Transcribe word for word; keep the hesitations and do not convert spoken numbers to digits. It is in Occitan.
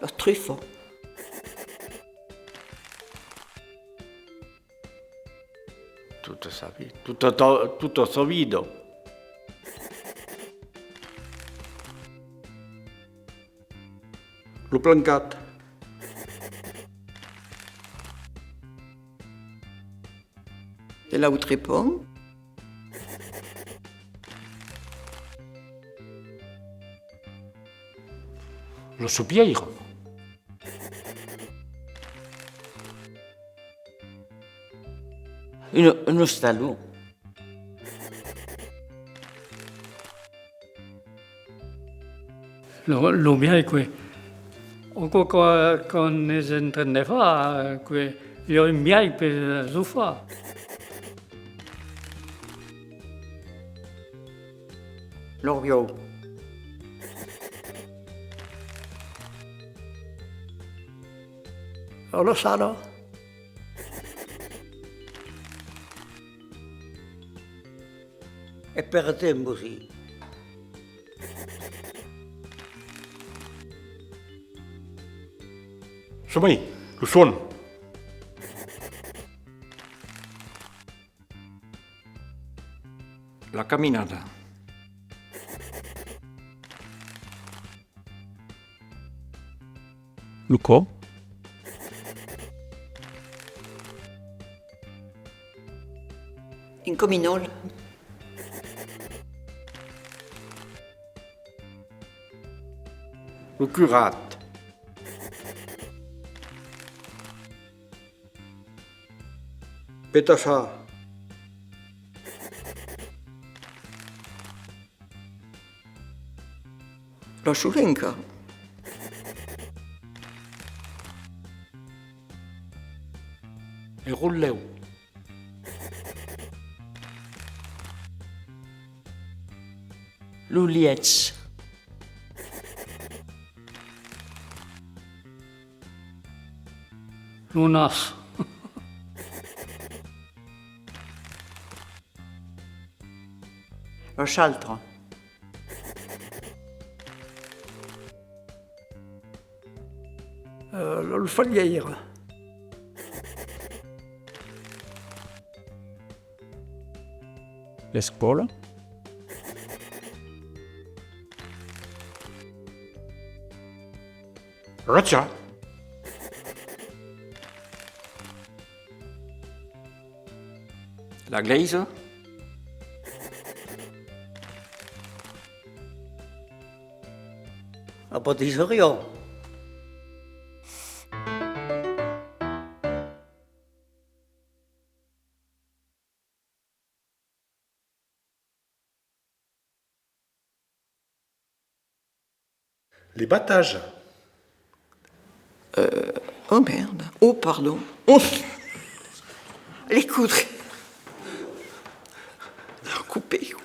La trufa. Tota sa vi-, tota ta-, tota sa vida. Lo plancat. De l'autre pont. Lo sopièira. Un, un ostalon. Lo, lo mièg que, aquò que, qu'òm es en tren de far, que i a un mièg per zo far. L'orbiòu. A la sala. E per temps aussi. Somèi, lo sòn. La caminada. Lo còp. Un cominòl. Lo curat. Petaçar. La solenca. E rotlèu. Lo lièch. Lo nas. La chaltra. Euh, la, la falhièira. L'escòla. Ròcha. La glèisa. La patisseriá. Li batatges. Euh, oh merde. Oh, pardon. Oh. Les coudres. Couper.